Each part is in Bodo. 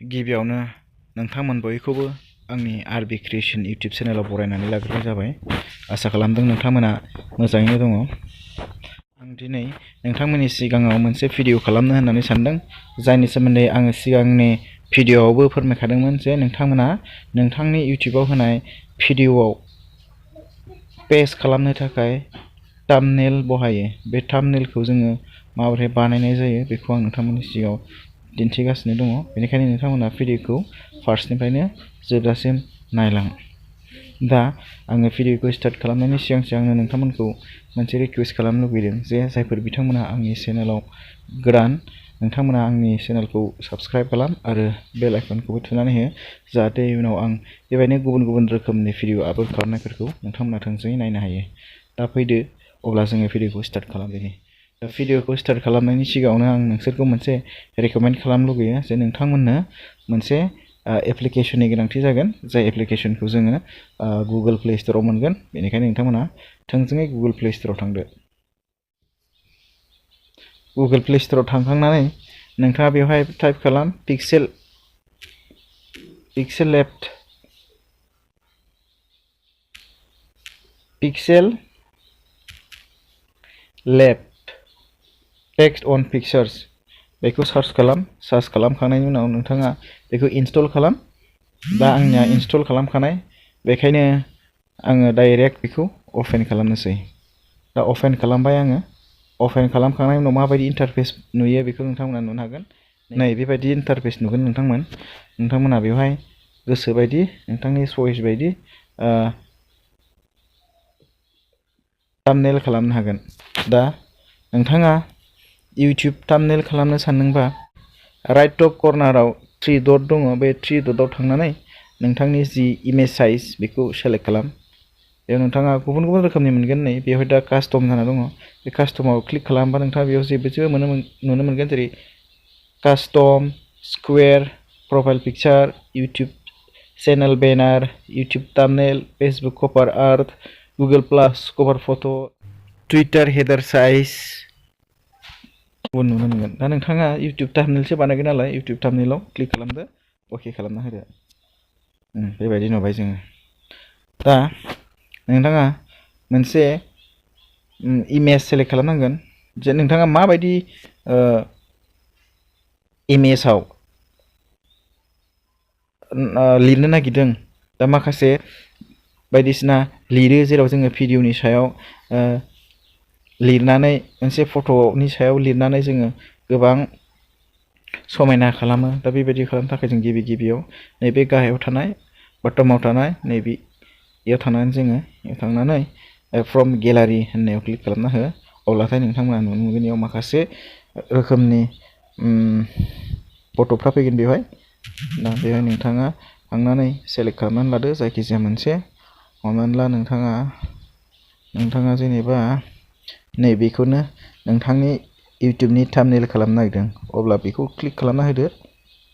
गिबियावनो नोंथांमोन बयखौबो आंनि आरबि क्रिएशन इउटिउब चेनेलाव बरायनानै लाग्रोनाय जाबाय। आसा खालामदों नोंथांमोना मोजाङैनो दङ। आं दिनै नोंथांमोननि सिगाङाव मोनसे भिडिअ खालामनो होननानै सानदों, जायनि सोमोन्दै आङो सिगांनि भिडिअआवबो फोरमायखादोंमोन जे नोंथांमोना नोंथांनि इउटिउबाव होनाय भिडिअआव पेस्ट खालामनो थाखाय थाम्बनेल बहायो। बे थाम्बनेलखौ जोङो माबोरै बानायनाय जायो बेखौ आं नोंथांमोननि सिगाङाव दिन्थिगासिनो दङ। बेनिखायनो नोंथांमोना भिडिअखौ फार्स्टनिफ्रायनो जोबजासिम नायलां। दा आङो भिडिअखौ स्टार्ट खालामनायनि सिगांनो नोंथांमोनखौ मोनसे रिक्वेस्ट खालामनो लुबैदों जे जायफोर बिथांमोना आंनि चेनेलाव गोदान, नोंथांमोना आंनि चेनेलखौ साबस्क्राइब खालाम आरो बेल आइकनखौबो थुनानै हो, जाहाथे उनाव आं बेबायदिनो गुबुन गुबुन रोखोमनि भिडिअ आपल'ड खालामनायफोरखौ नोंथांमोना थोंजोङै नायनो हायो। दा फैदो अब्ला जोङो भिडिअखौ स्टार्ट खालामदिनि। दा भिडिअखौ स्टार्ट खालामनायनि सिगाङावनो आं नोंसोरखौ मोनसे रेकमेन्ड खालामनो लुगैयो जे नोंथांमोननो मोनसे एप्लिकेशननि गोनांथि जागोन, जाय एप्लिकेशनखौ जोङो गुगोल प्ले स्ट'राव मोनगोन। बेनिखायनो नोंथांमोना थोंजोङै गुगोल प्ले स्ट'राव थांदो। गुगोल प्ले स्ट'राव थांखांनानै नोंथाङा बेवहाय टाइप खालाम पिक्सेल लेब टेक्स्ट अन पिक्चार्स बेखौ सार्च खालाम। सार्च खालामखांनायनि उनाव नोंथाङा बेखौ इनस्टल खालाम। दा आंनिया इनस्टल खालामखानाय, बेखायनो आङो डाइरेक्ट बेखौ अपेन खालामनोसै। दा अपेन खालामबाय आङो। अपेन खालामखांनायनि उनाव माबायदि इन्टारफेस नुयो बेखौ नोंथांमोना नुनो हागोन। नै बेबायदि इन्टारफेस नुगोन नोंथांमोना बेवहाय गोसो बायदि नोंथांनि चइस बायदि थाम्बनेल खालामनो हागोन। दा नोंथाङा इउटिउब थाम्बनेल खालामनो सानदोंबा राइट टप कर्नाराव 3 डट दङ। बे 3 डटआव थांनानै नोंथांनि जि इमेज साइज बेखौ सेलेक्ट खालाम। बेयाव नोंथाङा गुबुन गुबुन रोखोमनि मोनगोन। नै बेवहाय दा कास्टम जाना दङ। बे कास्टमाव क्लिक खालामबा नोंथाङा बेयाव जेबो नुनो मोनगोन, जेरै custom, square, profile picture, YouTube channel banner, YouTube thumbnail, Facebook cover art, Google plus cover photo', Twitter header size नुनो मोनगोन। दा नोंथाङा इउटिउब थाम्बनेलसो बानायगोन नालाय इउटिउब थाम्बनेलाव क्लिक खालामदो, अके खालामना होदो। बेबायदि नुबाय जोङो। दा नोंथाङा मोनसे इमेज सेलेक्ट खालामनांगोन, जे नोंथाङा माबायदि इमेजाव लिरनो नागिरदों। दा माखासे बायदिसिना लिरो, जेराव जोङो भिडिअनि सायाव लिरनानै मोनसे फट'नि सायाव लिरनानै जोङो गोबां समायना खालामो। दा बेबायदि खालामनो थाखाय जों गिबियाव नैबे गाहायाव थानाय बटमाव थानाय नैबेयाव थांनानै जोङो थांनानै फ्रम गेलारि होननायाव क्लिक खालामना हो। अब्लाथाय नोंथांमोना नुनो मोनगोन बेयाव माखासे रोखोमनि फट'फ्रा फैगोन बेवहाय। दा बेवहाय नोंथाङा थांनानै सेलेक्ट खालामनानै लादो जायखिजाया मोनसे। हमनानै ला नोंथाङा जेनेबा नैबेखौनो नोंथांनि इउटिउबनि थाम्बनेल खालामनो नागिरदों, अब्ला बेखौ क्लिक खालामना होदो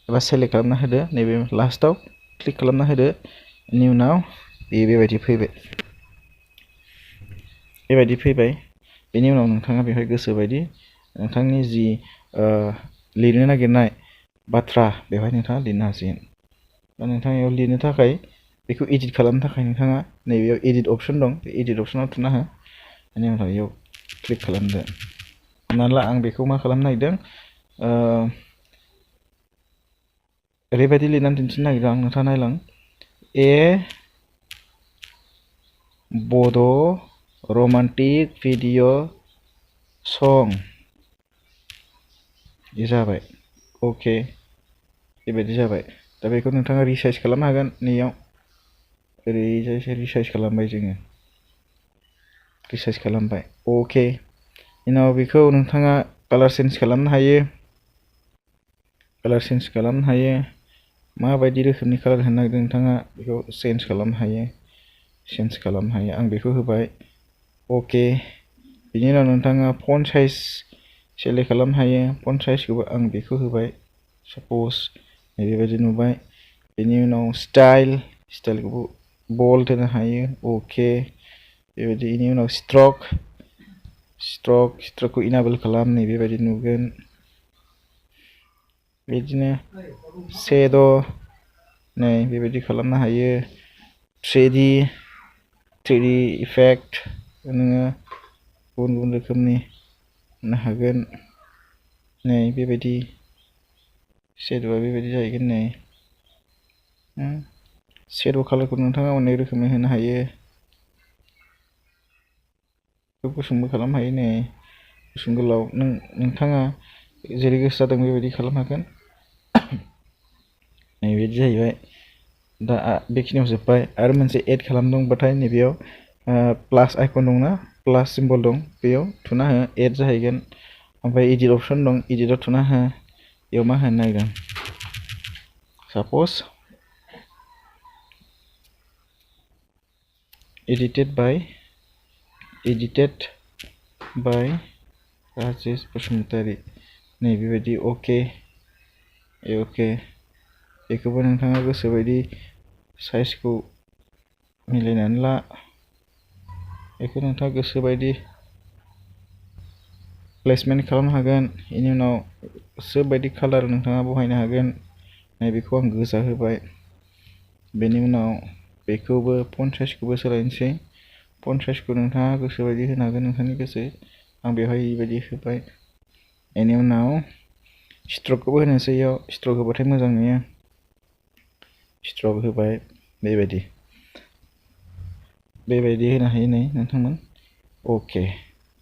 एबा सेलेक्ट खालामना होदो। नैबे लास्टआव क्लिक खालामना होदो। बेनि उनाव बेबायदि फैबाय। बेनि उनाव नोंथाङा बेवहाय गोसो बायदि नोंथांनि जि लिरनो नागिरनाय बाथ्रा बेवहाय नोंथाङा लिरनो हासिगोन। दा नोंथाङा बेयाव लिरनो थाखाय बेखौ एडिट खालामनो थाखाय नोंथाङा नैबेयाव एडिट अपसन दं, बे एडिट अपसनाव थुना हो। बेनि उनाव बेयाव क्लिक खालामदो। हमना ला आं बेखौ मा खालामनो नागिरदों, ओरैबायदि लिरनानै दिन्थिनो नागिरदों आं। नोंथाङा नायलां, बड' रमान्टिक भिडिअ सं, बे जाबाय। अके, बेबायदि जाबाय। दा बेखौ नोंथाङा रिसाइज खालामनो हागोन। नैयाव ओरैजायसो रिसाइज खालामबाय जोङो, रिसाइज खालामबाय। अके, उनाव बेखौ नोंथाङा कालार चेन्ज खालामनो हायो। माबायदि रोखोमनि कालार होनो नागिरदों नोंथाङा बेखौ चेन्ज खालामनो हायो। आं बेखौ होबाय। अके, बिनि उनाव नोंथाङा फन्ट साइज सेलेक्ट खालामनो हायो। फन्ट साइजखौबो आं बेखौ होबाय। साप'ज बेबायदि नुबाय। बेनि उनाव स्टाइलखौबो बोल्ड होनो हायो। अके, बेबायदि। बेनि उनाव स्ट्रकखौ इनेबल खालाम। बेबायदि नुगोन। बिदिनो शेड' नै बेबायदि खालामनो हायो। 3D इफेक्ट नोङो गुबुन गुबुन रोखोमनि होनो हागोन। नै बेबायदि शेड'आ बेबायदि जाहैगोन। नै शेड' कालारखौ नोंथाङा अनेक रोखोमनि होनो हायो। गुसुंबो खालामनो हायो। नै गुसुं गोलाव नोंथाङा जेरै गोसो जादों बेबायदि खालामनो हागोन। नैबिदि जाहैबाय। दा बेखिनियाव जोब्बाय। आरो मोनसे एड खालामदोंबाथाय नैबेयाव प्लास आइकन दंना, प्लास सिम्बल दं, बेयाव थुना हो, एड जाहैगोन। ओमफ्राय इडिट अपसन दं, इडिटआव थुना हो। बेयाव मा होनो नागिरदों, साप'ज एडिटेड बाय राजेश बसुमतारी। नै बेबायदि अके बेखौबो नोंथाङा गोसोबायदि साइजखौ मिलायनानै ला। बेखौ नोंथाङा गोसोबायदि प्लेसमेन्ट खालामनो हागोन। बेनि उनाव गोसोबायदि कालार नोंथाङा बहायनो हागोन। बेखौ आं गोजा होबाय। बेनि उनाव बेखौबो फन्ट साइजखौबो सोलायनोसै। फन्ट साइजखौ नोंथाङा गोसोबायदि होनो हागोन, नोंथांनि गोसो। आं बेवहाय बेबायदि होबाय। बेनि उनाव स्ट्रकखौबो होनोसै। इयाव स्ट्रक होबाथाय मोजां नुयो। स्ट्रक होबाय। बेबायदि होनो हायो। नै नोंथांमोन अके।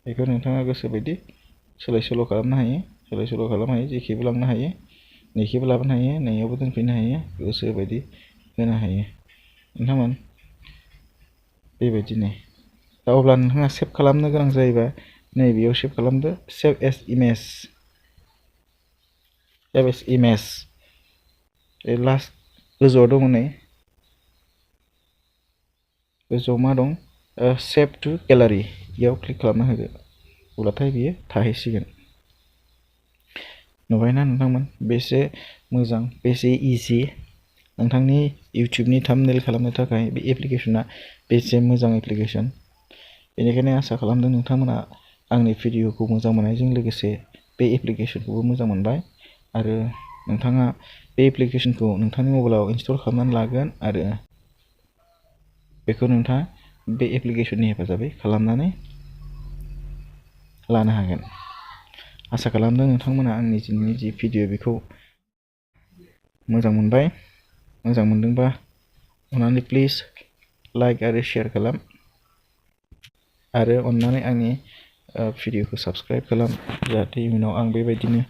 बेखौ नोंथाङा गोसोबायदि सोलाय सोल' खालामनो हायो। जेखिबो लांनो हायो, नैखिबो लाबोनो हायो, नैयावबो दोनफैनो हायो, गोसोबायदि होनो हायो नोंथांमोन। बेबायदिनो दा अब्ला नोंथाङा सेभ खालामनो गोनां जायोबा नैबेयाव सेभ खालामदो। Save S image. लास्ट गोजौआव दङ। नै गोजौआव मा दं, सेभ टु गेलारि। बेयाव क्लिक खालामना होदो। अब्लाथाय बियो थाहैसिगोन। नुबायना नोंथांमोन, बेसे मोजां, बेसे इजि। नोंथांनि इउटिउबनि थाम्बनेल खालामनो थाखाय बे एप्लिकेसना बेसे मोजां एप्लिकेसन। बेनिखायनो आसा खालामदों नोंथांमोना आंनि भिडिअखौ मोजां मोननायजों लोगोसे बे एप्लिकेसनखौबो मोजां मोनबाय। आरो नोंथाङा बे एप्लिकेसनखौ नोंथांनि मबाइलाव इनस्टल खालामनानै लागोन। आरो बेखौ नोंथाङा बे एप्लिकेसननि हेफाजाबै खालामनानै लानो हागोन। आसा खालामदों नोंथांमोना आंनि जि भिडिअ बेखौ मोजां मोनबाय। मोजां मोनदोंबा अननानै प्लिज लाइक आरो शेयार खालाम। आरो अननानै आंनि भिडिअखौ साबस्क्राइब खालाम, जाहाथे इयुनाव आं बेबायदिनो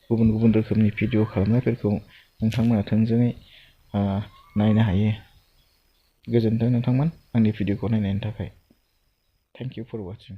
गुबुन गुबुन रोखोमनि भिडिअ खालामनायफोरखौ नोंथांमोना थोंजोङै नायनो हायो। गोजोन्थों नोंथांमोन आंनि भिडिअखौ नायनायनि थाखाय। Thank you for वाचिं।